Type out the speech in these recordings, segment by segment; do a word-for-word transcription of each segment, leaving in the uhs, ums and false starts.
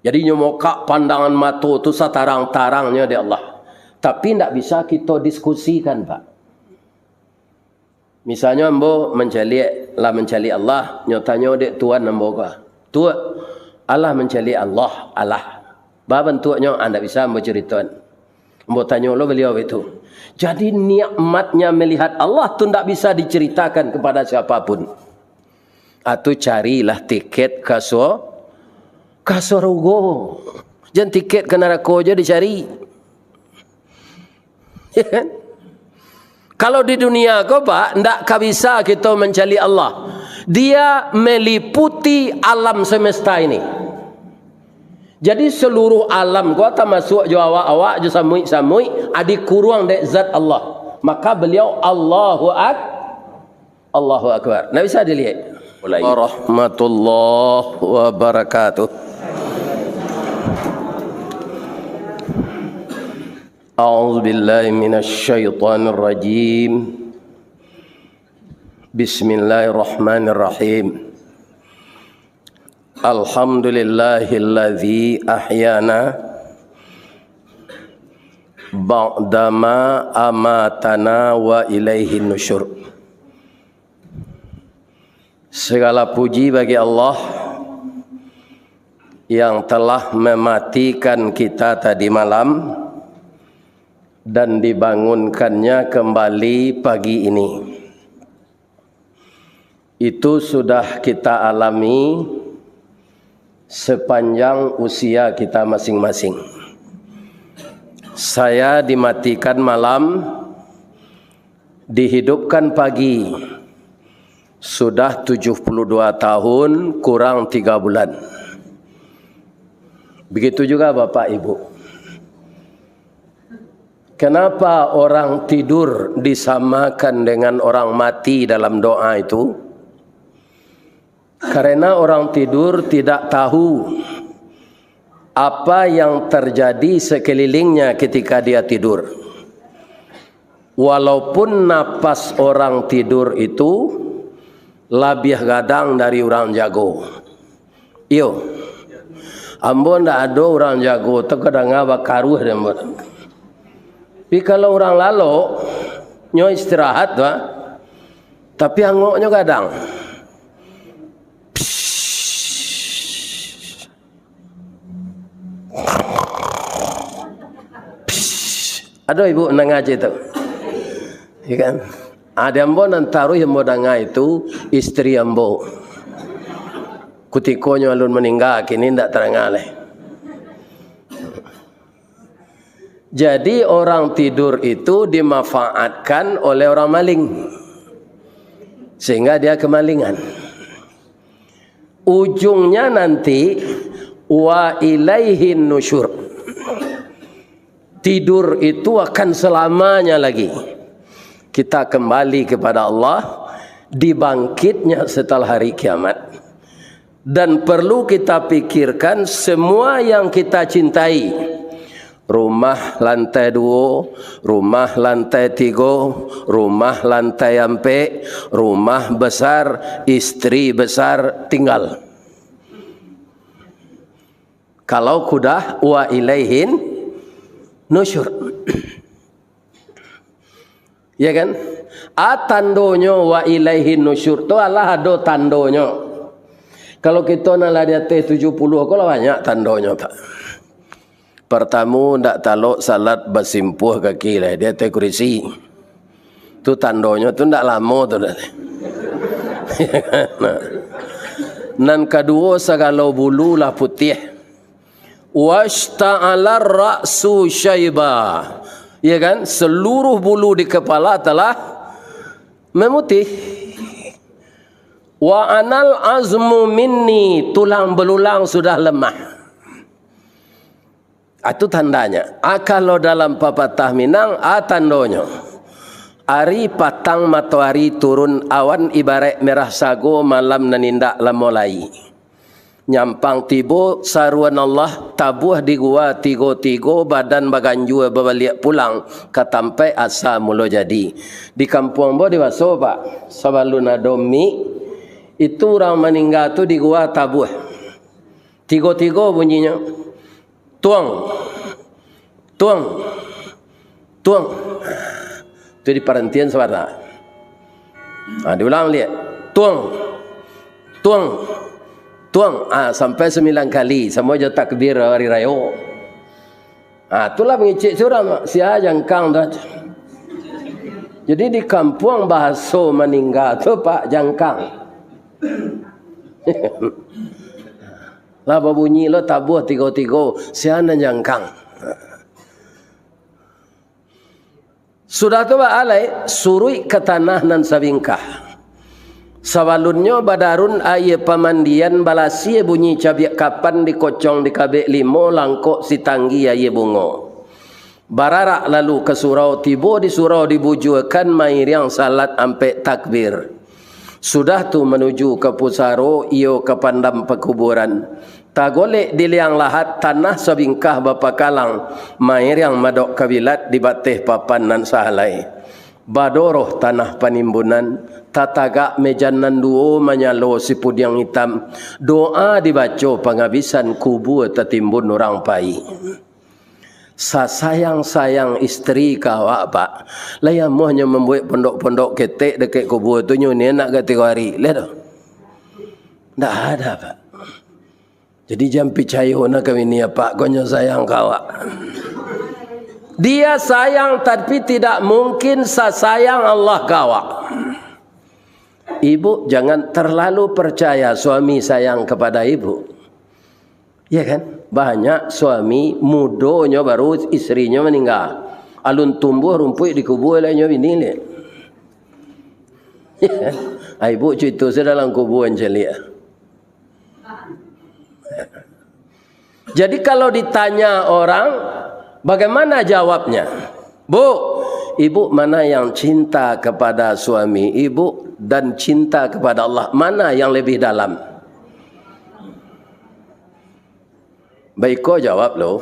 Jadi, nyo mokak pandangan mato tu satarang-tarangnyo dek Allah. Tapi ndak bisa kito diskusikan, Pak. Misalnyo ambo mancaliak, lah mancaliak Allah, nyo tanyo dek tuan ambo ko, "Tuak, alah mancaliak Allah, alah. Ba bantuaknyo?" Ah, ndak bisa ambo caritoan. Ambo tanyo lo baliau itu. Jadi nikmatnya melihat Allah tu ndak bisa diceritakan kepada siapapun. Atu carilah tiket ka so-, ka sarugo. Jan tiket ka narako jo dicari. Ya kan? Kalau di dunia ko, Pak, ndak ka bisa kito mancaliak Allah. Dia meliputi alam semesta ini. Jadi, seluruh alam ko, tamasuak jo awak-awak, jo samuik-samuik, ah, dikuruang dek zat Allah. Maka beliau Allahu Ak-, Allahu Akbar. Ndak bisa dilihat. Mulai. Warahmatullahi wabarakatuh. A'udzubillahi minasyaitonirrajim. Bismillahirrahmanirrahim. Alhamdulillahilladzi ahyana ba'dama amatana wa ilaihin nusyur. Segala puji bagi Allah yang telah mematikan kita tadi malam dan dibangunkannya kembali pagi ini. Itu sudah kita alami sepanjang usia kita masing-masing. Saya dimatikan malam, dihidupkan pagi, sudah tujuh puluh dua tahun kurang tiga bulan. Begitu juga Bapak Ibu. Kenapa orang tidur disamakan dengan orang mati dalam doa itu? Karena orang tidur tidak tahu apa yang terjadi sekelilingnya ketika dia tidur. Walaupun napas orang tidur itu labiah gadang dari urang jago. Iyo. Ambo ndak ado urang jago tu kadanga bakaruah dek ambo. Tapi kalau urang lalok, nyo istirahat tu, ah. Tapi angoknyo gadang. Psst. Psst. Ado ibu mandanga cak itu? Ya kan? Ado ambo nan taruih ambo danga itu istri ambo. Kutikonyo alun maningga, kini ndak tadanga lai. Jadi, orang tidur itu dimanfaatkan oleh orang maling, sehingga dia kemalingan. Ujungnya nanti, wa ilaihin nusyur. Tidur itu akan selamanya lagi. Kita kembali kepada Allah, dibangkitnya setelah hari kiamat. Dan perlu kita pikirkan semua yang kita cintai. Rumah lantai duo, rumah lantai tigo, rumah lantai ampek, rumah besar, istri besar, tinggal. Kalau kudah, wa ilaihin nusyur. Ya kan? A tandonyo wa ilaihin nusyur tu alah ado tandonyo. Kalau kito nan lah di ateh tujuh puluh ko lah banyak tandonyo, Pak. Partamo, ndak talok salat basimpuah kaki lah di ateh kurisi. Tu tandonyo tu ndak lamo tu dah. Nah. Nan kaduo, sagalo bulu lah putiah. Washta'alar ra'su syaiba. Ya kan? Seluruh bulu di kepala telah memutih. Wa anal azmu minni, tulang belulang sudah lemah. Itu tandanya. A, kalau dalam papatah Minang, a tandonyo. Ari patang matoari turun, awan ibarat merah sago, malam nan indak lamo lai. Nyampang tibo saruan Allah, tabuah di gua tigo-tigo, badan baganjua babaliak pulang ka tampaik asa mulo jadi. Di kampuang ambo di Baso, Pak, sabalun ado mik, itu urang maningga tu di gua tabuah. Tigo-tigo bunyinyo. Tuang. Tuang. Tuang. Tu diparantian sabanta. Ha, diulang liak. Tuang. Tuang. Tuang. Ah, sampai sambilan kali. Samo jo takbir hari rayo. Ah, itulah mangecek surang, sia jangkang tu. Jadi di kampuang bahaso maningga tu, Pak, jangkang. Lah babunyi lo tabuah tigo-tigo, sia nan jangkang. Sudah tu baa lai, suruik ka tanah nan sabingkah. Sabalunnyo badarun aia pamandian, balasia bunyi cabiak kapan, dikocong dikabek limo, langkok sitanggi aia bungo. Bararak lalu ka surau, tibo di surau dibujuakan, mairiang salat ampek takbir. Sudah tu manuju ka pusaro, iyo ka pandam pakuburan. Tagolek di liang lahat, tanah sabingkah bapakalang, mairiang madok kabilat di bateh papan nan sahalai. Badoroh tanah panimbunan, tatagak mejan nan duo, manyalo sipudiang itam, doa dibaco pangabisan, kubua tatimbun urang pai. Sasayang-sayang isteri ka awak, Pak. Lai amuahnyo mambuek pondok-pondok ketek dakek kubua tu, nyo ni nak ka tigo hari. Lihat tu. Ndak ada, Pak. Jadi, jan picayo na kami ni, Pak. Ko nyo sayang ka awak. Dia sayang, tapi tidak mungkin sasayang Allah ka awak. Ibu jangan terlalu percaya suami sayang kepada ibu. Ya kan? Banyak suami mudonyo baru isterinyo maningga. Alun tumbuah rumpuik di kubua lai nyo bini liak. Ah, ibu cuito se dalam kubua caliak. Jadi kalau ditanya orang, bagaimana jawabnya? Bu, ibu mana yang cinta kepada suami ibu dan cinta kepada Allah, mana yang lebih dalam? Baiko jawab lo,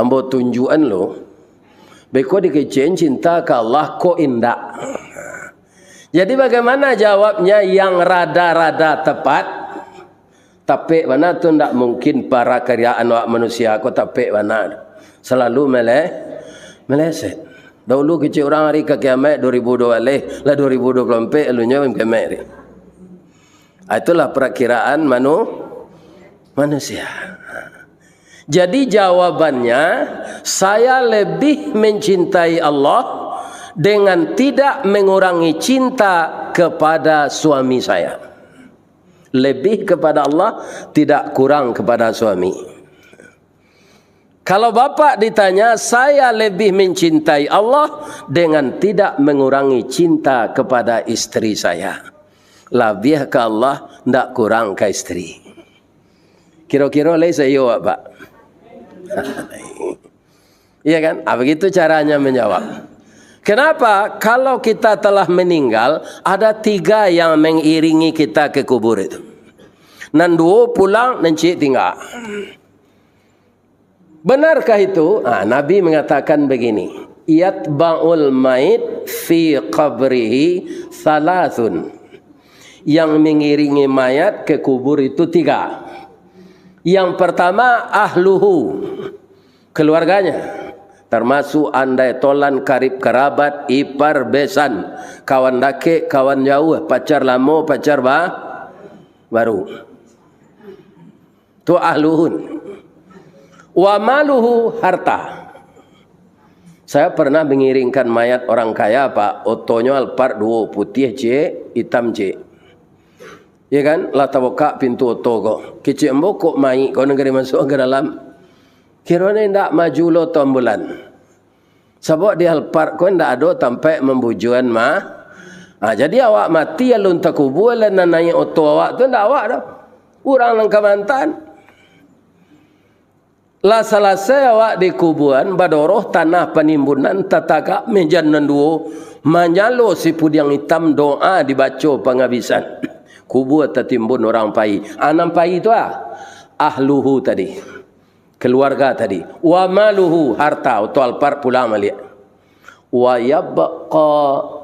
ambo tunjuakan lo. Baiko dikecek cinta ka Allah ko indak. Jadi bagaimana jawabnya yang rada-rada tepat? Tapek bana tu, ndak mungkin parakiraan awak manusia ko tapek bana. Salalu mele-, meleset. Dahulu kecek urang hari ka kiamaik dua ribu dua baleh, lah dua ribu dua puluh ampek, alunyo kiamaik hari. Ah, itulah perakiraan manu-, manusia. Jadi jawabannya, saya lebih mencintai Allah dengan tidak mengurangi cinta kepada suami saya. Lebih kepada Allah, tidak kurang kepada suami. Kalau bapak ditanya, saya lebih mencintai Allah dengan tidak mengurangi cinta kepada isteri saya. Labiah ka Allah, ndak kurang ka isteri. Kiro-kiro lai saiyo, Pak? Iya kan? Ah, begitu caranya menjawab. Kenapa? Kalau kita telah meninggal, ada tiga yang mengiringi kita ke kubur itu. Nan duo pulang, nan ciek tingga. Benarkah itu? Ah, Nabi mengatakan begini, "Yatba'ul mait fi qabrihi salasun." Yang mengiringi mayat ke kubur itu tiga. Yang pertama, ahluhu, keluarganya, termasuk andai tolan, karib karabat, ipar, besan, kawan dakek, kawan jauah, pacar lamo, pacar ba-, baru. Tu ahluhun. Wa maluhu, harta. Saya pernah mengiringkan mayat orang kaya, Pak. Otonyo Alphard duo, putiah ciek, itam ciek. Ya kan? Lah tabukak pintu oto ko. Kecek ambo, kok mayik ko nan ka dimasuak ka dalam? Kironyo indak maju lo tu ambulan. Sabab di Alphard ko indak ado tampek mambujuan mah. Ha, jadi awak mati alun takubua, lah nan naiak oto awak tu indak awak doh. Urang nan ka maantaan. Lah salasai awak dikubuan, badoroh tanah panimbunan, tatagak mejan nan duo, manyalo sipudiang itam, doa dibaco pangabisan. Kubua tatimbun urang pai. Ah, nan pai tu ah, ahluhu tadi. Keluarga tadi. Wa maluhu, harta, oto Alphard pulang baliak. Wa yabqa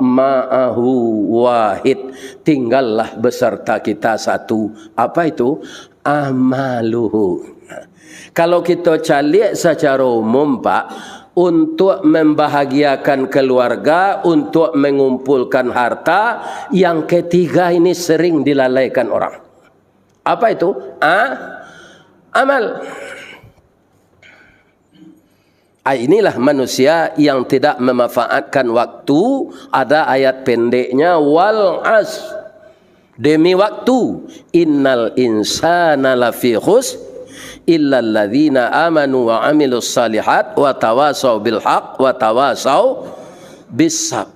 ma'ahu wahid, tinggallah beserta kita satu. Apa itu? Amaluhu. Kalau kito caliak sacaro umum, Pak, untuk membahagiakan keluarga, untuk mengumpulkan harta, yang ketiga ini sering dilalaikan orang. Apa itu? A-, amal. Ah, inilah manusia yang tidak memanfaatkan waktu. Ada ayat pendeknya, "Wal as." Demi waktu, "Innal insana lafi khus, illalladzina amanu wa amilus salihat, wa tawasau bil haq, wa tawasau bis sab."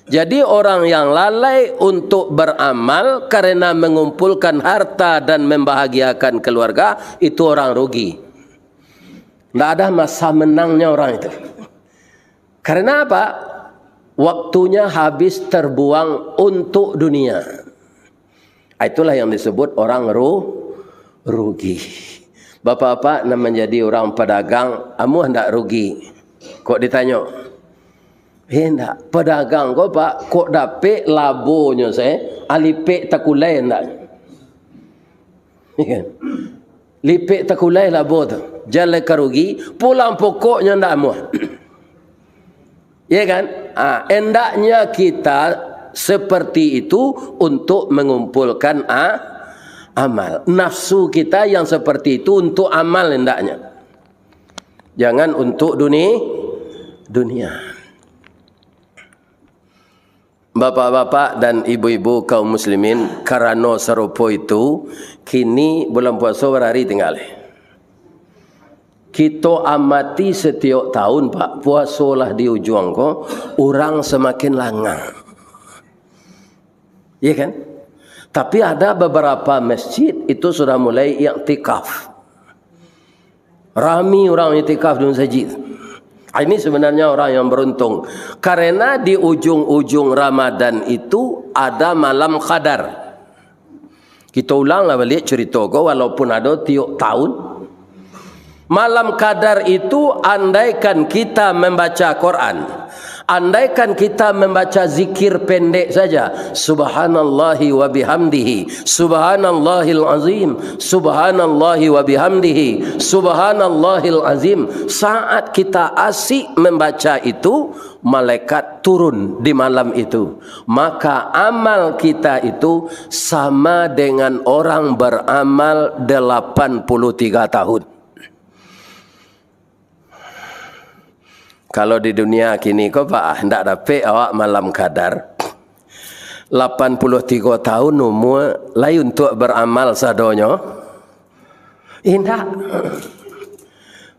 Jadi, orang yang lalai untuk beramal karena mengumpulkan harta dan membahagiakan keluarga, itu orang rugi. Ndak ada masa menangnya orang itu. Karena apa? Waktunya habis terbuang untuk dunia. Itulah yang disebut orang ru-, rugi. Bapak-bapak nan manjadi urang padagang, amuah ndak rugi? Kok ditanyo? Eh, ndak. Padagang ko, Pak, kok dapek labonyo se, alipek takulai ndak? Lipek takulai labo tu. Jan lai ka rugi, pulang pokoknyo ndak amuah. Ya kan? Ah, endaknya kita seperti itu untuk mengumpulkan a-, amal. Nafsu kita yang seperti itu untuk amal endaknya. Jangan untuk duni-, dunia. Bapak-bapak dan ibu-ibu kaum muslimin, karano sarupo itu, kini bulan puaso barari tingga. Kito amati satiok tahun, Pak, puaso lah di ujuang ko, urang samakin langang. Iya kan? Tapi ada beberapa masjid itu sudah mulai iktikaf. Rami urang iktikaf di masajid. Ah, ini sebenarnya orang yang beruntung. Karena di ujung-ujung Ramadan itu ada malam Qadar. Kita ulanglah balik cerita ko, walaupun ada tiok tahun. Malam Qadar itu, andaikan kita membaca Quran, andaikan kita membaca zikir pendek saja, "Subhanallahi wa bihamdihi, subhanallahil azim, subhanallahi wa bihamdihi, subhanallahil azim." Saat kita asik membaca itu, malaikat turun di malam itu. Maka amal kita itu sama dengan orang beramal delapan puluh tiga tahun. Kalau di dunia kini ko, Pak, ndak dapek awak malam Qadar. Lapan puluh tigo tahun umua, lai untuak baramal sadonyo? Indak.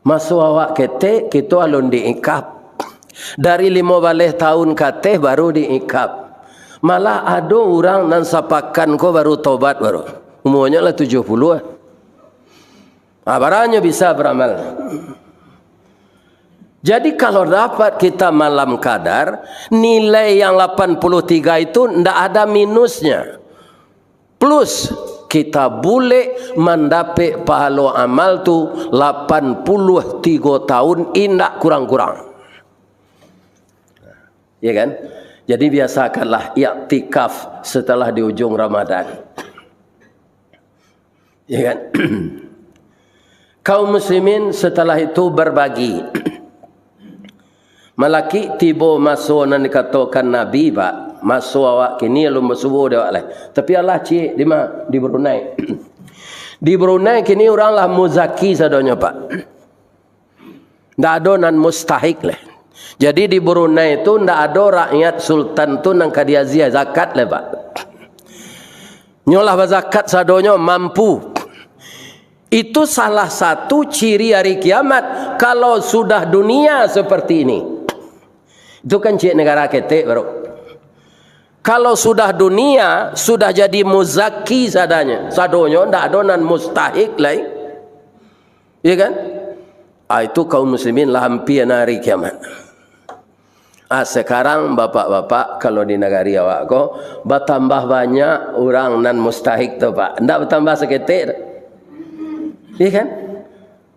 Maso awak ketek, kito alun diikab. Dari limo baleh tahun ka ateh baru diikab. Malah ado urang nan sapakan ko baru tobat baru. Umuanyo lah tujuah puluah. Ah, baranyo bisa baramal. Jadi, kalau dapat kita malam Qadar, nilai yang lapan puluh tiga itu ndak ada minusnya. Plus, kita bulek mandapek pahalo amal tu lapan puluah tigo tahun, indak kurang-kurang. Ya kan? Jadi, biasakanlah iktikaf setelah di ujung Ramadan. Ya kan? Kaum muslimin setelah itu berbagi. Malaki tibo maso nan dikatokan Nabi, Pak. Maso awak kini alun basuo dek awak lai. Tapi alah ciek, di ma? Di Brunei. Di Brunei kini urang lah muzaki sadonyo, Pak. Ndak ado nan mustahik lai. Jadi, di Brunei tu ndak ado rakyat sultan tu nan ka diagiah zakat lai, Pak. Nyo lah bazakat sadonyo, mampu. Itu salah satu ciri hari kiamat, kalau sudah dunia seperti ini. Itu kan ciek nagara ketek, Bro. Kalau sudah dunia, sudah jadi muzaki sadanya, sadonyo, ndak ado nan mustahik lai. Ya kan? Ah, itu kaum muslimin lah ampia hari kiamat. Ah, sekarang, bapak-bapak, kalau di nagari awak ko, batambah banyak urang nan mustahik tu, Pak. Ndak batambah saketek tu. Iya kan?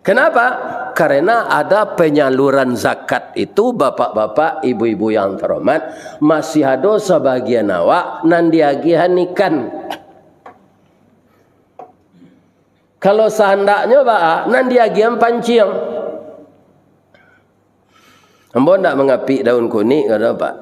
Kenapa? Karena ada penyaluran zakat itu, bapak-bapak, ibu-ibu yang terhormat, masih ada sebagian awak nan diagihan ikan. Kalau sahandaknyo baa, nan diagiahan panciang. Ambo ndak mangapik daun kunik, kato Pak.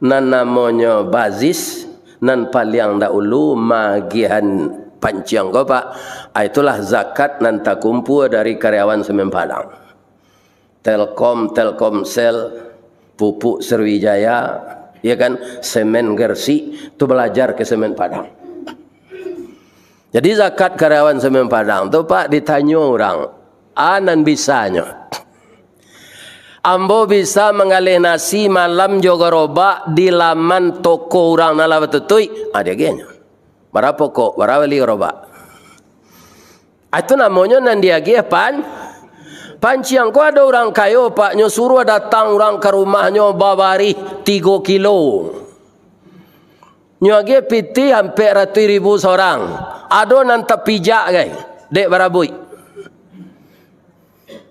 Nan namonyo bazis, nan paliang dahulu maagiahan panciang ko, Pak. Ah, itulah zakat nan takumpua dari karyawan Semen Padang. Telkom, Telkomsel, Pupuk Sriwijaya, ya kan, Semen Gersik, tu balajar ka Semen Padang. Jadi zakat karyawan Semen Padang tu, Pak, ditanyo urang, a nan bisanyo. Ambo bisa manggaleh nasi malam jo garobak di laman toko urang nan lah batutuik, ah, diagiahnyo. Bara pokok, bara bali garobak. Ah, itu namonyo nan diagiah pan-, panciang. Ko ado urang kayo, Pak, nyo suruah datang urang ka rumahnyo babarih tigo kilo. Nyo agiah pitih ampek ratuih ribu sorang. Ado nan tapijak gai, dek barabuik.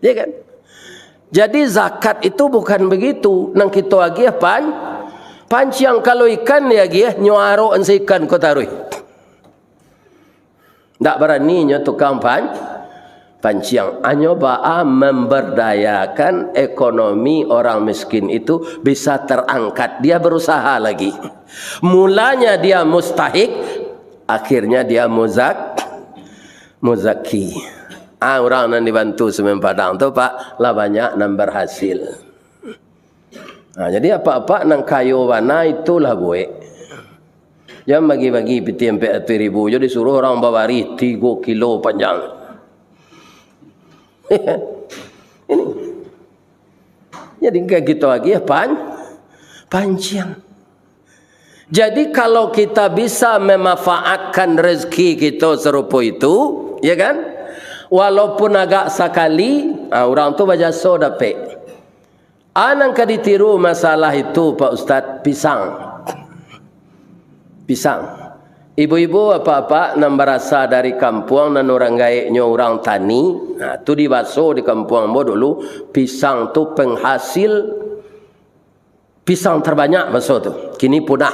Ya kan? Jadi zakat itu bukan begitu. Nan kito agiah pan-, panciang. Kalau ikan diagiah, nyo arok an se ikan ko taruih. Ndak barani nyo tukang pan-, panciang. Anyo baa memberdayakan ekonomi orang miskin itu bisa terangkat. Dia berusaha lagi. Mulanya dia mustahik, akhirnya dia muzak-, muzaki. Ah, urang nan dibantu Semen Padang tu, Pak, lah banyak nan berhasil. Nah, jadi apak-apak nan kayo bana itulah buek. Jan bagi-bagi pitih ampek ratuih ribu, jo disuruah urang babarih tigo kilo panjang. Ini. Jadi, kan kito agiah pan-, panciang. Jadi, kalau kita bisa memanfaatkan rezeki kito sarupo itu, ya kan? Walaupun agak sakali, ah, urang tu bajaso dapek. A nan ka ditiru masalah itu, Pak Ustaz, pisang. Pisang. Ibu-ibu, apak-apak nan barasa dari kampuang, nan urang gaeknyo urang tani, nah, tu di baso di kampuang ambo dulu, pisang tu penghasil pisang terbanyak baso tu. Kini punah.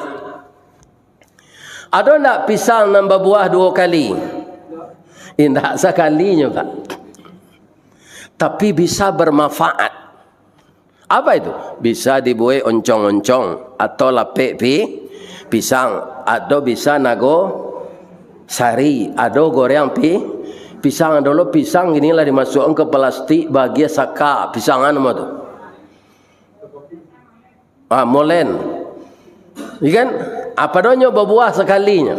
Ado ndak pisang nan babuah duo kali? Indak, sakalinyo, Pak. Tapi bisa bermanfaat. Apa itu? Bisa dibuek oncong-oncong atau lapek pi-, pisang, ado bisa nago sari, ado goreng pi-, pisang, ado lo pisang kini lah dimasuakkan ka palastik, bagian saka, pisang anu tu. Ah, molen. Iya kan? Apa donyo babuah sakalinyo,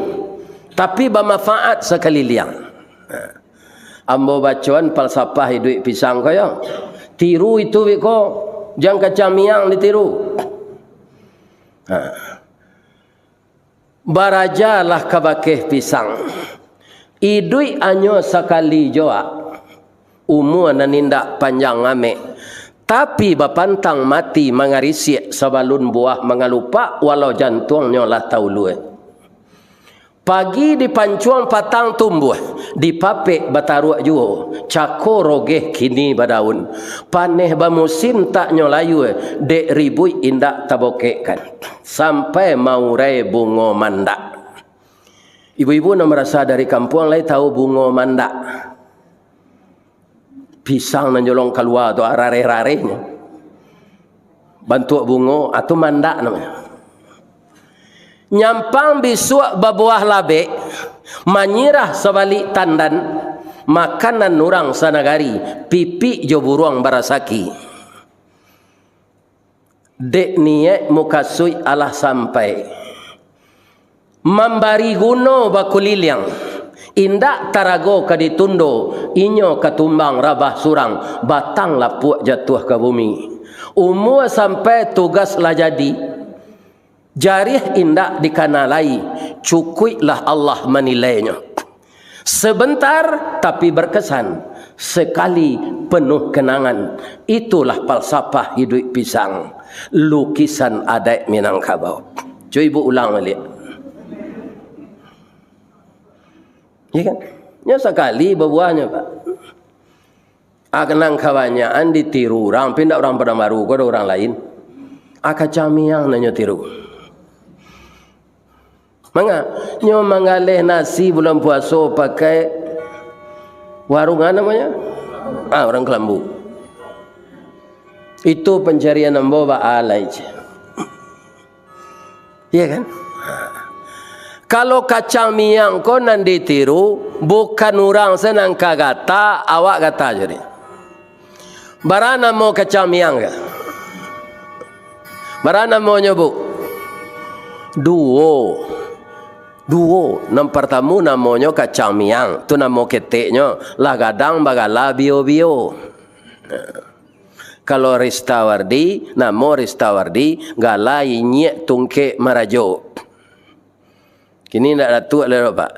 tapi bamanfaat sakaliliang. Nah, ambo bacoan palsapah iduik pisang ko yo. Tiru itu biko, jan kacang miang ditiru. Nah. Barajalah ka bakeh pisang. Iduik anyo sakali jo, ak. Umua nan indak panjang amek, tapi bapantang mati mangarisiak sabalun buah mangalupak, walau jantuangnyo lah taulua. Pagi dipancuang patang tumbuah, dipapek bataruak juo, cako rogeh kini badaun. Paneh bamusim tak nyo layua, dek ribuik indak tabokekkan. Sampai maurai bungo mandak. Ibu-ibu nan barasa dari kampuang lai tahu bungo mandak. Pisang nan jolong kalua tu, rareh-rarehnyo. Bantuak bungo, ah, tu mandak namonyo. Nyampang bisuak babuah labek, manyirah sabalik tandan, makanan urang sanagari, pipik jo buruang barasaki. Dek niaik mukasuik alah sampai, mambari guno bakuliliang, indak tarago ka ditundo, inyo ka tumbang rabah surang, batang lapuak jatuah ka bumi. Umua sampai tugas lah jadi, jariah indak dikana lai, cukuiklah Allah manilainyo. Sebentar tapi berkesan, sekali penuh kenangan. Itulah falsafah hiduik pisang, lukisan adaik Minangkabau. Cubo ibu ulang baliak. Ya kan? Nyo sakali babuahnyo, Pak. Ah, nan kabanyakan ditiru urang, tapi indak urang Padang Baru ko, ado urang lain. Ah, kacang miang nan nyo tiru. Manga, nyo manggaleh nasi bulan puaso pakai Warung a namonyo? Ah, warung kalambu. Itu pancarian ambo baalai. Iya kan? Kalau kacang miang ko nan ditiru, bukan urang se nan ka gata, awak gata jadi. Bara namo kacang miang ka? Bara namonyo, Bu? Duo. Duo. Nan partamo namonyo kacang miang. Tu namo keteknyo. Lah gadang bagala bio-bio. Kalau Ristawardi, namo Ristawardi, gala inyiak tungkek marajo. Kini ndak Datuak lai doh, Pak.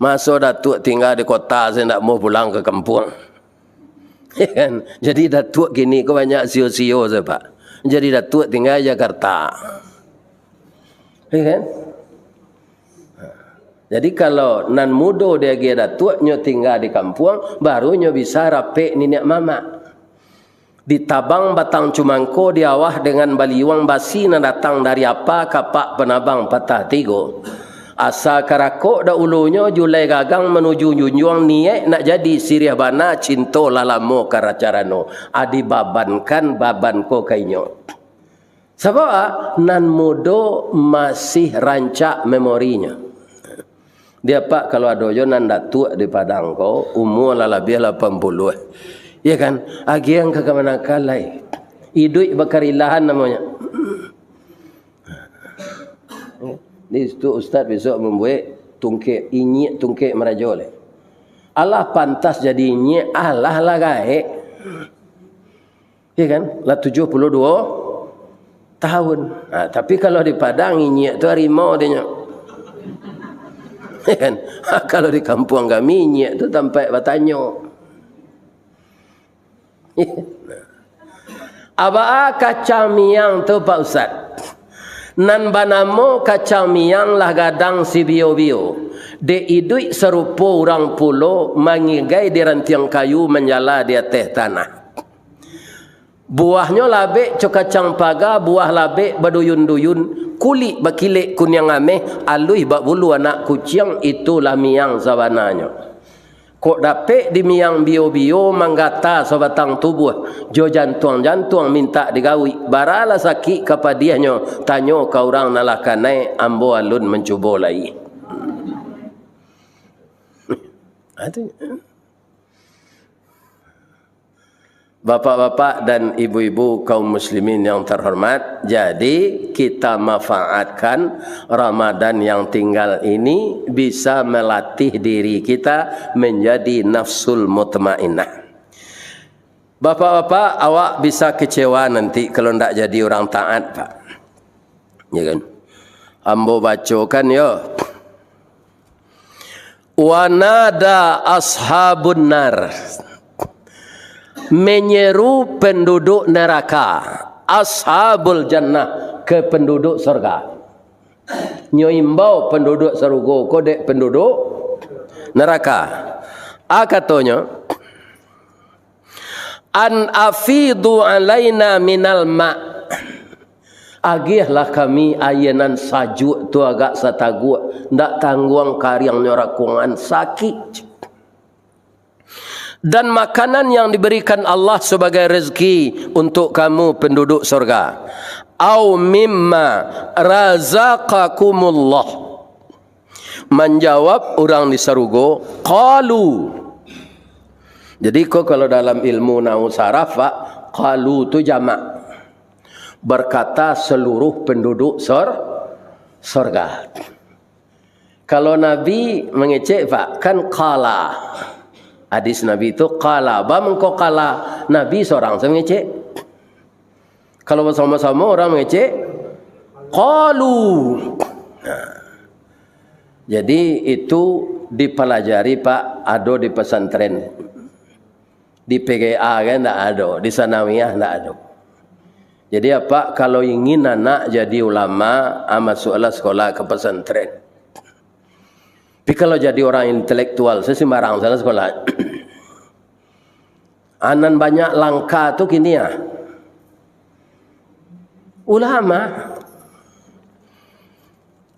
Maso Datuak tingga di kota, se ndak mau pulang ka kampuang. Ya kan? Jadi Datuak kini ko banyak sio-sio se, Pak. Jadi Datuak tingga di Jakarta. Ya kan? Jadi kalau nan mudo diagiah Datuak, nyo tingga di kampuang, baru nyo bisa rapek niniak mamak. Ditabang batang cumangko di awah dengan baliuang basi nan datang dari apa kapak panabang patah tigo. Asa karakok daulunyo, julai gagang manuju junjuang, niaik nak jadi siriah bana, cinto lah lamo karacarano. A dibabankan baban ko ka inyo. Sabab a, nan mudo masih rancak memorinyo. Di Apak kalau ado jo nan datuak di Padang ko, umua lah labiah lapan puluah. Ya kan? Agiah ka kamanakan lai. Iduik bakarilahan namonyo. Di situ ustaz besok mambuek tungkek, inyiak tungkek marajo lai. Alah pantas jadi inyiak, alah lah gaek. Ya kan? Lah tujuah puluah duo tahun. Ha, tapi kalau di Padang, inyiak tu harimau, katonyo. Ya kan? Ha, kalau di kampuang kami, inyiak tu tampek batanyo. A baa kacang miang tu, Pak Ustaz? Nan banamo kacang miang lah gadang sibio-bio. Dek iduik sarupo urang pulo, mangigai di rantiang kayu, manjala di ateh tanah. Buahnyo labek co kacang paga, buah labek baduyun-duyun, kulik bakilek kuniang ameh, aluih bak bulu anak kuciang, itulah miang sabananyo. Kok dapek di miang bio-bio, manggata sabatang tubuah, jo jantuang-jantuang mintak digawik, baralah sakik ka padiahnyo, tanyo ka urang nan lah kanai, ambo alun mancubo lai. Ha, tu. Bapak-bapak dan ibu-ibu kaum muslimin yang terhormat, jadi kita manfaatkan Ramadan yang tinggal ini bisa melatih diri kita menjadi nafsul mutmainnah. Bapak-bapak, awak bisa kecewa nanti kalau ndak jadi orang taat, Pak. Ya kan? Ambo bacokan yo. Wanada ashabun nar, menyeru penduduk neraka, ashabul jannah, ke penduduk surga. Nyo imbau penduduk sarugo ko dek penduduk neraka. A katonyo, "An afidu alaina minal ma." Agiahlah kami aia nan sajuak tu agak sataguak, ndak tangguang kariangnyo rakuangan, sakik. Dan makanan yang diberikan Allah sebagai rezeki untuk kamu penduduk surga. "Au mimma razaqakumullah." Manjawab urang di sarugo, "Qalu." Jadi, ko kalau dalam ilmu nahwu saraf, Pak, qalu tu jamak. Berkata seluruh penduduk sor-, sorga. Kalau Nabi mangecek, Pak, kan qala. Hadis Nabi tu qala. Ba mangko qala, Nabi sorang se mangecek. Kalau basamo-samo urang mangecek, qalu. Nah. Jadi, itu dipalajari, Pak, ado di pesantren. Di P G A kan ndak ado, di Sanawiyah ndak ado. Jadi, Apak kalau ingin anak jadi ulama, ah, masuklah sekolah ke pesantren. Tapi kalau jadi orang intelektual, se sembarang salah sekolah. A nan banyak langka tu kini, ah, ulama.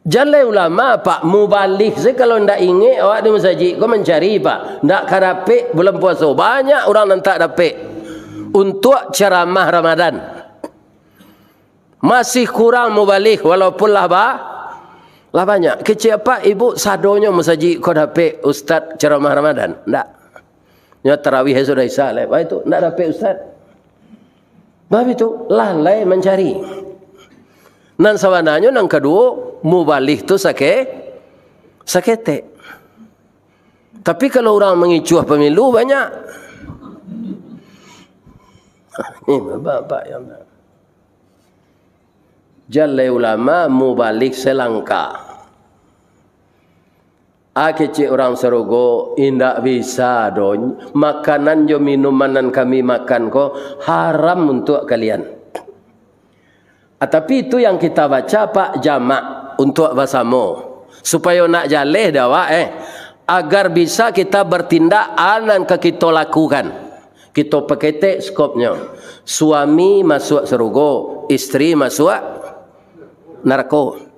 Jan lai ulama, Pak, mubalih se kalau ndak ingek awak di masajik ko mancari, Pak. Ndak ka dapek bulan puaso. Banyak urang nan tak dapek untuak ceramah Ramadan. Masih kurang mubalih, walaupun lah ba-, lah banyak. Kecek apak, ibuk, sadonyo masajik ko dapek ustaz ceramah Ramadan? Ndak. Nyo tarawih sudah isya lai. Wah, itu ndak dapek ustaz. Bab itu, lalai mancari. Nan sabananyo nan kaduo, mubalih tu sake-, saketek. Tapi kalau urang mangicuah pamilu, banyak. Ini bapak yang jalai ulama mubalih selangkah. Ah, kecek urang sarugo, indak bisa doh. Makanan jo minuman nan kami makan ko haram untuak kalian. Ah, tapi itu yang kita baca, Pak, jamak untuak basamo. Supayo nak jaleh dek awak, eh. Agar bisa kita bertindak, a nan ka kito lakukan. Kito paketek skopnyo. Suami masuak sarugo, isteri masuak narako.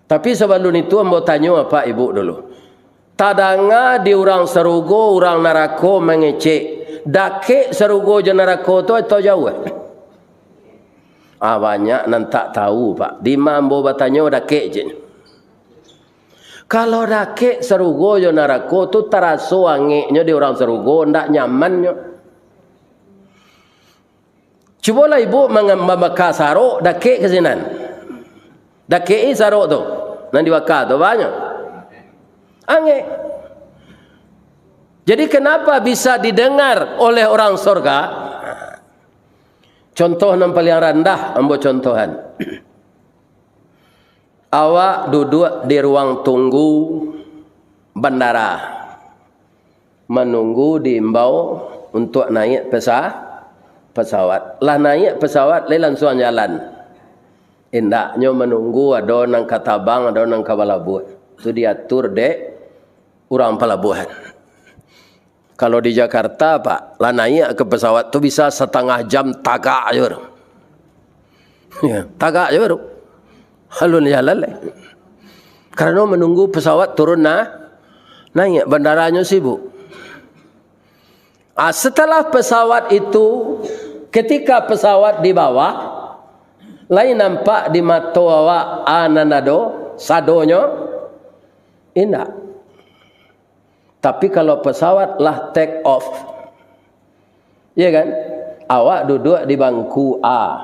Tapi sabalun itu ambo tanyo apak ibuk dulu. Tadanga di urang sarugo, urang narako mangecek, dakek sarugo jo narako tu atau jauah? Ah, banyak nan tak tahu, Pak. Dima ambo batanyo, dakek je. Kalau dakek sarugo jo narako tu taraso angeknyo di urang sarugo, ndak nyamannyo. Cubolah ibuk manga-, mambaka sarok dakek ka sinan. Dakek-i sarok tu, nan dibaka tu, banyak. Angek. Jadi, kenapa bisa didengar oleh orang sorga? Contoh nan paling randah, ambo contohan. Awak duduak di ruang tunggu bandara, manunggu diimbau untuak naiak pesa-, pesawat. Lah naiak pesawat, lai lansuang jalan? Indaknyo, manunggu ado nan ka tabang, ado nan ka balabuah. Tu diatur dek urang palabuahan. Kalau di Jakarta, Pak, lah naiak ka pesawat tu bisa satangah jam tagak jo tu. Ya, tagak jo tu. Alun jalan lai. Karano manunggu pesawat turun na-, naiak, bandaranyo sibuk. Ah, setelah pesawat itu, ketika pesawat di bawah, lai nampak di mato awak a nan ado sadonyo? Indak. Tapi kalau pesawat lah take off, ya kan? Awak duduak di bangku A,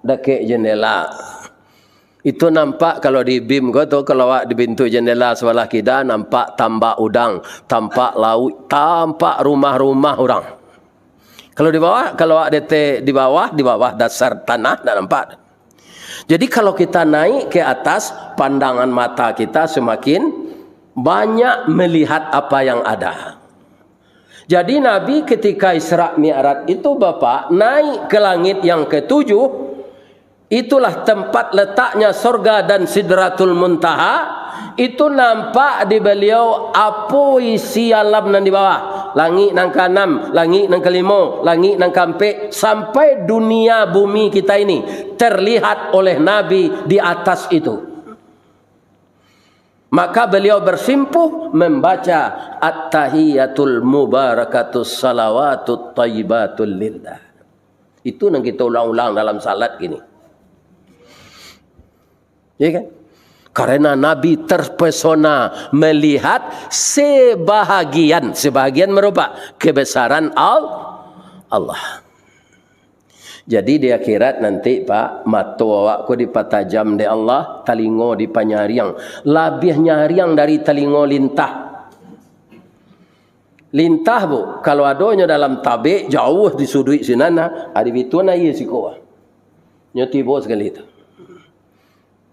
dakek jendela. Itu nampak kalau di BIM ko tu, kalau awak di pintu jendela sabalah kida, nampak tambak udang, tampak lauik, tampak rumah-rumah urang. Kalau di bawah, kalau awak di te-, di bawah, di bawah dasar tanah, ndak nampak. Jadi, kalau kita naik ke atas, pandangan mata kita semakin banyak melihat apa yang ada. Jadi, Nabi ketika Isra Mi'raj itu, Bapak, naik ke langit yang ketujuh, itulah tempat letaknya sorga dan Sidratul Muntaha, itu nampak di beliau apo isi alam nan di bawah, langik nan kaanam, langik nan kalimo, langik nan kaampek, sampai dunia bumi kita ini terlihat oleh Nabi di atas itu. Maka beliau bersimpuh membaca At-tahiyatul mubarakatus salawatut thayyibatul lillah. Itu nan kita ulang-ulang dalam salat kini. Ya kan? Karena Nabi terpesona melihat sebahagian, sebahagian merupa kebesaran Al-, Allah. Jadi di akhirat nanti, Pak, mato awak ko dipatajam dek Allah, talingo dipanyariang. Labiah nyariang dari talingo lintah. Lintah, Bu, kalau adonyo dalam tabek, jauah di suduik sinan, nah, ado bituan aia siko, ah. Nyo tibo sakali tu.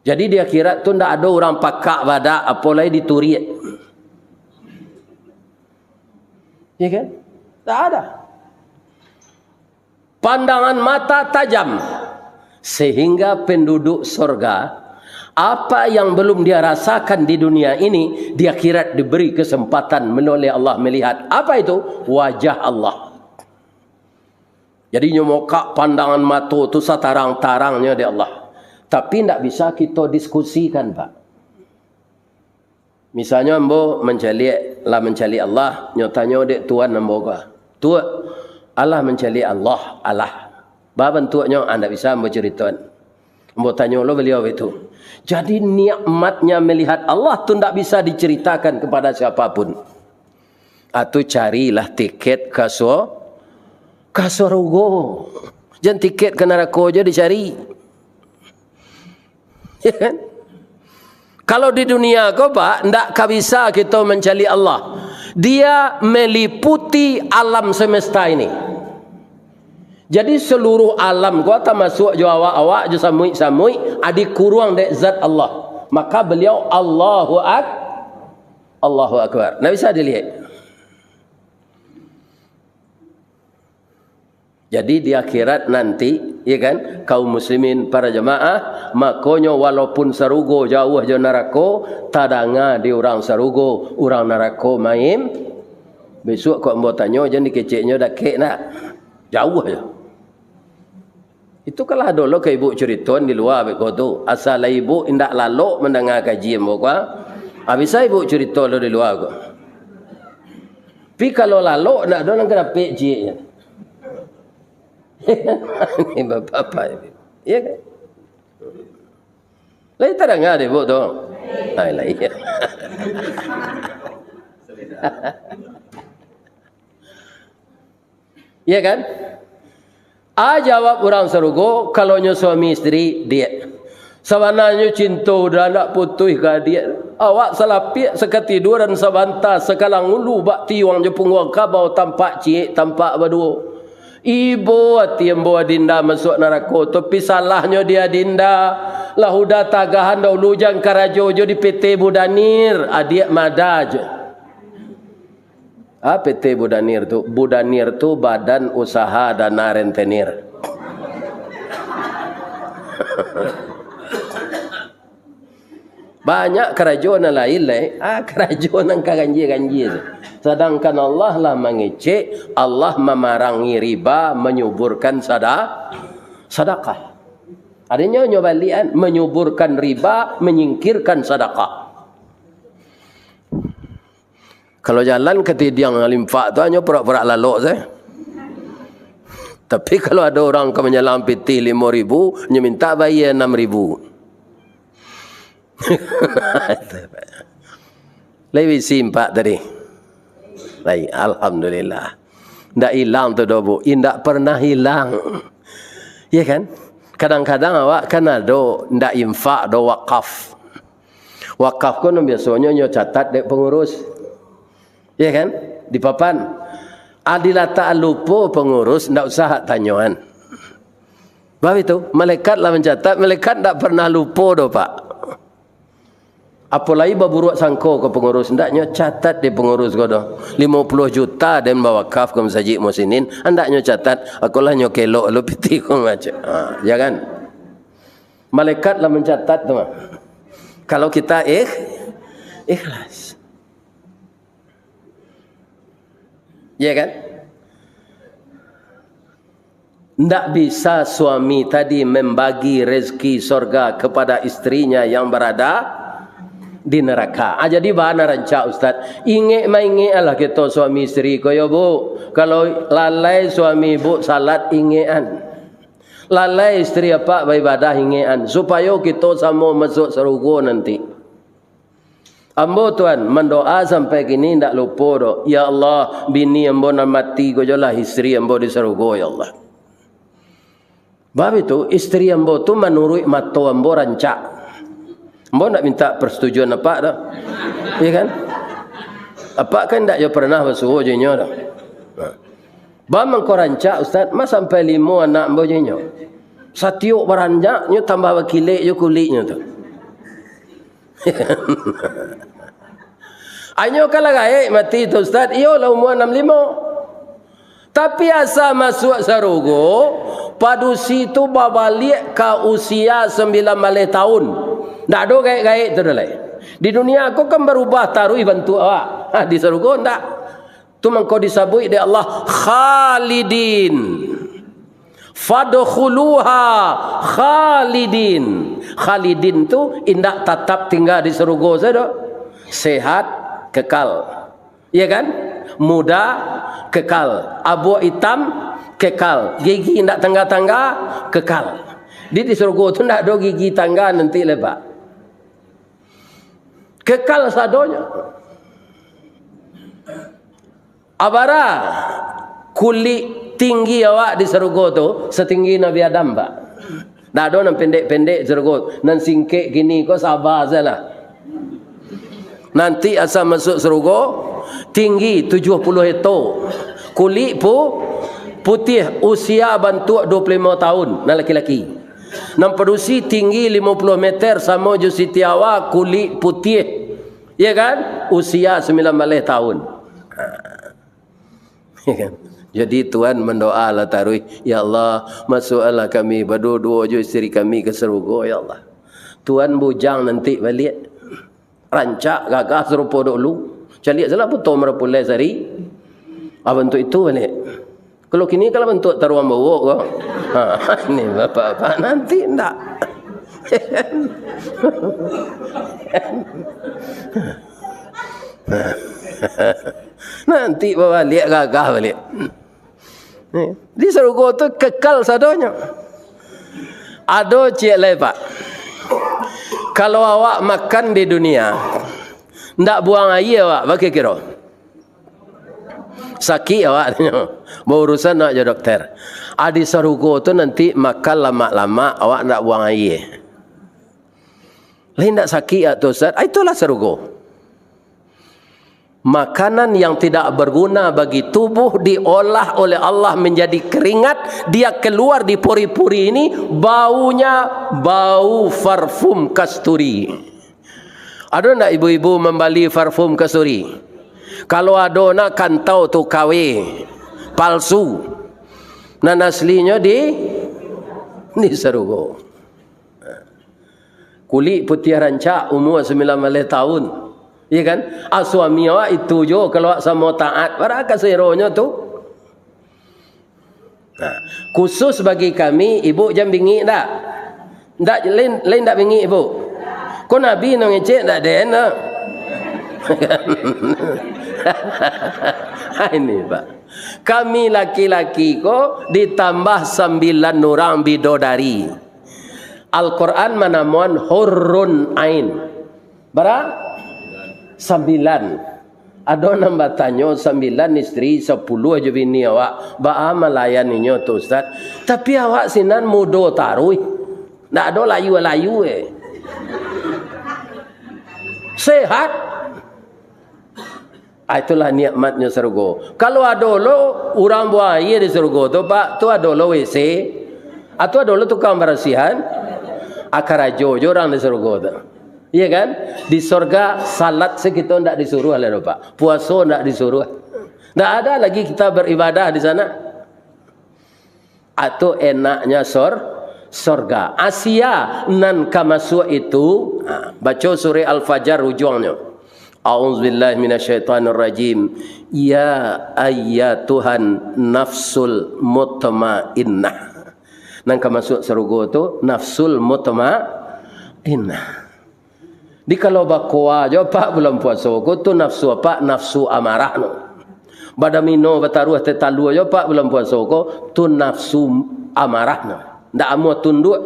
Jadi di akhirat tu ndak ado urang pakak badak, apo lai dituriak. Ya kan? Ndak ada. Pandangan mata tajam, sehingga penduduk sorga, apa yang belum dia rasakan di dunia ini, di akhirat diberi kesempatan oleh Allah melihat. Apa itu? Wajah Allah. Jadi, nyo mokak pandangan mato tu satarang-tarangnyo dek Allah. Tapi ndak bisa kito diskusikan, Pak. Misalnyo ambo mancaliak, lah mancaliak Allah, nyo tanyo dek tuan ambo ko, "Tuak, alah mancaliak Allah, alah. Ba bantuaknyo?" Ah, ndak bisa ambo caritoan. Ambo tanyo lo baliau itu. Jadi, nikmatnya melihat Allah tu ndak bisa diceritakan kepada siapapun. Atu carilah tiket ka su-, ka surugo. Jan tiket ka narako jo dicari. Ya kan? Kalau di dunia ko, Pak, ndak ka bisa kito mancaliak Allah. Dia meliputi alam semesta ini. Jadi, seluruh alam ko, tamasuak jo awak-awak, jo samuik-samuik, ah, dikuruang dek zat Allah. Maka beliau Allahu Ak-, Allahu Akbar. Ndak bisa dilihat. Jadi, di akhirat nanti, ya kan, kaum muslimin, para jamaah, makonyo walaupun sarugo jauah jo narako, tadanga di urang sarugo, urang narako main. Bisuak kok ambo tanyo, jan dikeceknyo dakek nak. Jauah jo. Itu kan lah ado lo ka ibu curitoan di lua beko tu. Asa lah ibu indak lalok mandanga kaji ambo ko. Ah, bisa ibu curito lo di lua ko. Tapi kalau lalok, ndak ado nan ka dapek cieknyo. Ini bapak-bapak ini. Iya kan? Lai tadanga dek ibu tu? Ai, lai. Iya kan? Ah, jawab urang sarugo, kalau nyo suami isteri, "Diak, sabananyo cinto udah ndak putuih ka adiak. Awak salapiak sakatiduran sabanta, sakalang ulu bak tiuang jo pungguang kabau, tampak ciek, tampak baduo. Ibo ati ambo adinda masuak narako, tapi salahnyo di adinda, lah udah tagahan dahulu jan karajo jo di P T Budanir, adiak mada jo." Ah, P T Budanir tu, Budanir tu Badan Usaha Dana Rentenir. Banyak karajo nan lain lai, ah, karajo nan ka ganjia-ganjia tu. Sadangkan Allah lah mangecek, Allah mamarangi riba, manyuburkan sada-, sadakah. Adanya nyo balian, manyuburkan riba, manyingkirkan sadakah. Kalau jalan ka Tidiang Alimpak tu, hanyo purak-purak lalok sajo. Tapi kalau ado urang ka manyalang pitih limo ribu, nyo mintak bayia anam ribu. Lai bisi impak tadi. Lai, alhamdulillah. Ndak ilang tu doh, Bu. Indak pernah ilang. Ya kan? Kadang-kadang awak kan ado ndak infak doh, wakaf. Wakaf ko nan biasonyo nyo catat dek pangurus. Iya kan? Di papan. Ah, dilatak lupo pangurus, ndak usah hak tanyoan. Bab itu, malaikat lah mancatat, malaikat ndak pernah lupo doh, Pak. Apolai baburuak sangko ka pangurus, ndak nyo catat di pangurus ko doh. Limo puluah juta den bawakaf ka Masajik Muhsinin, ndak nyo catat, akolah nyo kelok lo pitih ko macam. Ha, ya kan? Malaikat lah mancatat tu mah. Kalau kita ikh-, ikhlas. Ya kan? Ndak bisa suami tadi membagi rezeki sorga kepada istrinya yang berada di neraka. Ah, jadi bana rancak, Ustaz. Ingek maingek lah kito suami isteri ko yo, Bu. Kalau lalai suami Ibu salat, ingekan. Lalai isteri Apak baibadah, ingekan. Supayo kito samo masuak sarugo nanti. Ambo, Tuan, mandoa sampai kini ndak lupo doh. Ya Allah, bini ambo nan mati ko jolah isteri ambo di sarugo, ya Allah. Bab itu, isteri ambo tu manuruik mato ambo rancak. Ambo ndak minta persetujuan Apak doh. Iya kan? Apak kan ndak jo pernah basuo jo inyo doh. Nah. Bab mangko rancak, Ustaz, ma sampai limo anak ambo jo inyo. Satiok baranjak, nyo tambah bakilek jo kuliknyo tu. Anyo kan lah gaek mati tu, Ustaz. Iyo lah umua anam limo. Tapi asa masuak sarugo, padusi tu babaliak ka usia sambilan baleh taun. Ndak ado gaek-gaek tu doh lai. Di dunia ko kan barubah taruih bantuak awak. Ha, di sarugo ndak. Tu mangko disabuik dek Allah, khalidin. Fadkhuluha khalidin. Khalidin tu indak tatap tingga di sarugo sajo. Sehat, kekal. Iya kan? Muda, kekal. Abuak itam, kekal. Gigi indak tangga-tangga, kekal. Di, di sarugo tu ndak ado gigi tangga nanti lai, Pak. Kekal sadonyo. Abara kulik tinggi awak di sarugo tu, satinggi Nabi Adam, Pak. Ndak ado nan pendek-pendek sarugo, nan singkek kini ko saba sajolah. Nanti asa masuak sarugo, tinggi tujuah puluah heto, kulik pu-, putiah, usia bantuak duo puluah limo tahun, nan laki-laki. Nan padusi tinggi limo puluah meter, samo jo Siti Hawa, kulik putiah. Ya kan? Usia sambilan baleh tahun. Ya kan? Jadi, Tuhan mandoa lah taruih, "Ya Allah, masuakkanlah kami baduo-duo jo isteri kami ka sarugo, ya Allah." Tuhan bujang nanti baliak. Rancak, gagah sarupo dulu. Caliak salah foto marapulai sari. Ah, bantuak itu baliak. Kalau kini, kalau bantuak taruang bawok ko. Ha, ini bapak-bapak nanti ndak. Nanti babaliak gagah baliak. Di sarugo tu kekal sadonyo. Ado ciek lai, Pak. Kalau awak makan di dunia, ndak buang aia awak, bakiro-kiro. Sakik awak, tanyo. Baurusan awak jo dokter. Ah, di sarugo tu nanti makan lamak-lamak, awak ndak buang aia. Lai ndak sakik awak tu, Ustaz? Ah, itulah sarugo. Makanan yang tidak berguna bagi tubuh diolah oleh Allah menjadi keringat, dia keluar di pori-pori ini, baunya bau parfum kasturi. Ado ndak ibu-ibu mambali parfum kasturi? Kalau ado, nak kantau tu K W, palsu. Nan aslinyo di, di sarugo. Kulik putiah rancak, umua sambilan baleh tahun. Iya kan? Ah, suami awak itu jo, kalau awak samo taat, bara kaseronyo tu. Nah, khusus bagi kami, ibu jan bingik dak? Ndak, lain, lain ndak bingik, ibu? Ko Nabi nan ngecek, ndak den, nah. Ini, Pak. Kami laki-laki ko ditambah sambilan urang bidodari. Al-Quran manamoan hurun ain. Bara? Sambilan. Ado nan batanyo, "Sambilan istri, sapuluah jo bini awak, baa malayaninyo tu, Ustaz?" Tapi awak sinan mudo taruih. Ndak ado layu-layu, eh. Sehat. Ah, itulah nikmatnyo sarugo. Kalau ado lo urang buang aia di sarugo tu, Pak, tu ado lo W C, atau ado lo tukang barasihan, ah, karajo jo urang di sarugo tu. Iya kan? Di sorga, salat se kito ndak disuruah lai doh, Pak. Puaso ndak disuruah. Ndak ada lagi kita beribadah di sana. Atau enaknya sor-, sorga. Asia nan ka masuak itu, ha, baco surah Al-Fajar ujuangnyo. A'udzubillahi minasyaitonirrajim. Ya ayyatuhan nafsul mutmainnah. Nan ka masuak sarugo tu, nafsul mutmainnah. Di kalau bakoa jo apak bulan puaso ko, tu nafsu apak, nafsu amarah no. Badamino bataruah tatalua jo apak bulan puaso ko, tu nafsu amarah no. Ndak amuah tunduak.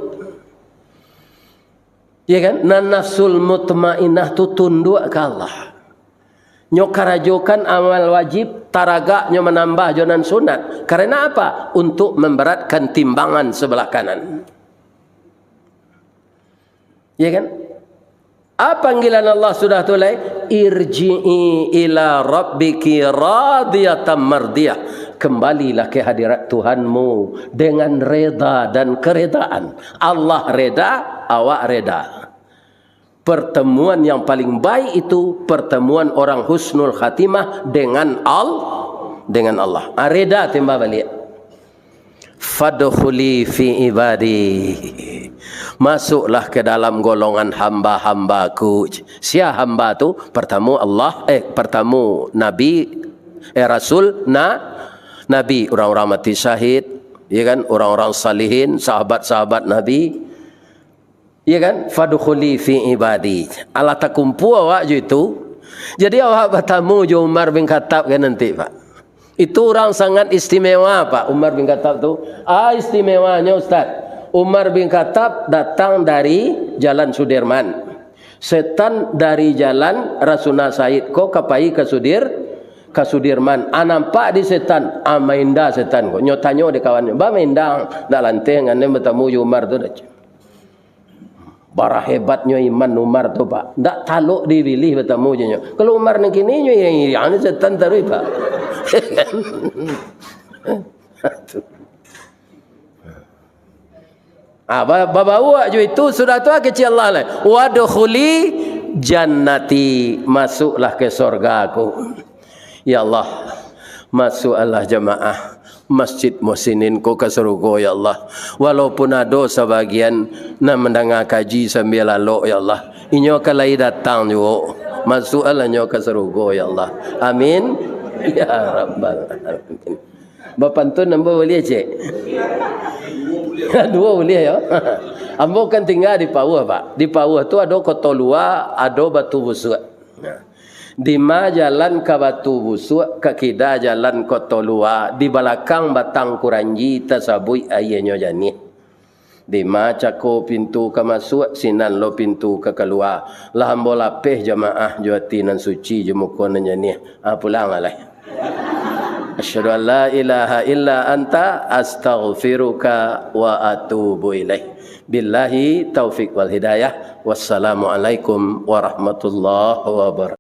Ya kan? Nan nafsul mutmainnah tu tunduak ka Allah. Nyo karajokan amal wajib, taragak nyo manambah jo nan sunat. Karena apa? Untuk memberatkan timbangan sebelah kanan. Ya kan? Apa panggilan Allah sudah tu lai? "Irji'i ila rabbiki radiyatan mardiyah." Kembalilah ke hadirat Tuhanmu dengan reda dan keredaan. Allah reda, awak reda. Pertemuan yang paling baik itu pertemuan orang husnul khatimah dengan Al-, dengan Allah. Ah, reda timbal baliak. "Fadkhuli fi ibadi." Masuklah ke dalam golongan hamba-hambaku. Sia hamba tu? Pertamo Allah, eh, pertamo Nabi, eh, Rasul, na-, Nabi, urang-urang mati syahid, Ya kan? Orang-orang salihin, sahabat-sahabat Nabi. Ya kan? "Fadkhuli fi ibadi." Alah takumpua awak jo itu. Jadi awak batamu jo Umar bin Khattab kan nanti, Pak. Itu urang sangat istimewa, Pak, Umar bin Khattab tu. Ah, istimewanyo, Ustaz. Umar bin Khattab datang dari Jalan Sudirman. Setan dari Jalan Rasuna Said ko ka pai ka Sudir-, ka Sudirman. Ah, nampak di setan. Ah, mainda setan ko. Nyo tanyo di kawannyo, "Ba mainda, ndak lanteh ngan den batamu jo Umar tu dah." Bara hebatnyo iman Umar tu, Pak. Ndak talok dipilih batamu jo nyo. Kalau Umar nan kini, nyo iriang-iriang ni setan taruih, Pak. Ah, ba-, babawak jo itu, sudah tu, ah, kecek Allah lai. "Wadkhuli jannati," masuklah ke sorga-Ku. Ya Allah, masukkanlah jamaah Masjid Muhsinin ko ka sarugo, ya Allah. Walaupun ado sabagian nan mandanga kaji sambia lalok, ya Allah, inyo ka lai datang juo. Masukkanlah inyo ka sarugo, ya Allah. Amin. Ya Rabbal Alamin. Bapantun ambo buliah, cek? Duo buliah, yo. Ambo kan tingga di Pauh, Pak. Di Pauh tu ado Koto Lua, ado Batu Busuak. Nah, dima jalan ka Batu Busuak, ka kida jalan Koto Lua, di balakang batang kuranji tasabuik aianyo janiah. Dima cako pintu ka masuak, sinan lo pintu ka kalua. Lah ambo lapeh jamaah jo ati nan suci, jo muko nan janiah. Ah, pulanglah lai. Asyhadu an la ilaha illa anta, astaghfiruka wa atubu ilaik. Billahi taufik wal hidayah. Wassalamualaikum warahmatullahi wabarakatuh.